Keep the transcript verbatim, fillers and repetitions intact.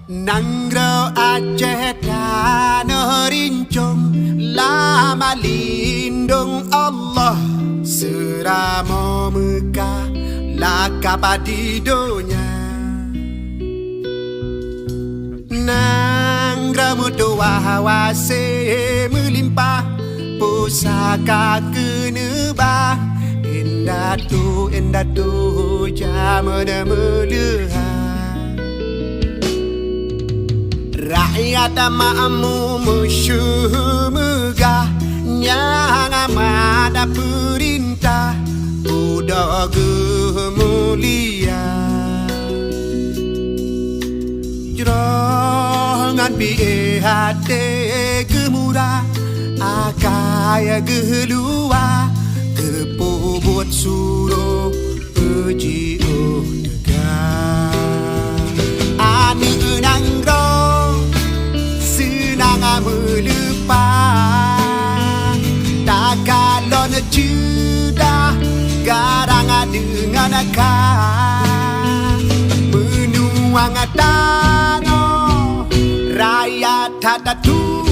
Nanggroe Aceh tanoh rincong, lam lindong Allah, seuramoe Meukah, lakab di donya. Nanggroe meutuwah wase meulimpah, pusaka keuneubah, indatu-indatu jameun meuleuha. Rakyat makmu meusyeuh meugah, nyang amat peurintah, udoe geuh mulia. Jroh ngon piôh até geumurah, akai geuh luwah, geupeubuet surôh jiôh teuga. Aneuk nanggroe seunang meuleupah, takalon ceudah, garang deungon kha. Meunuang tanoh raya that tu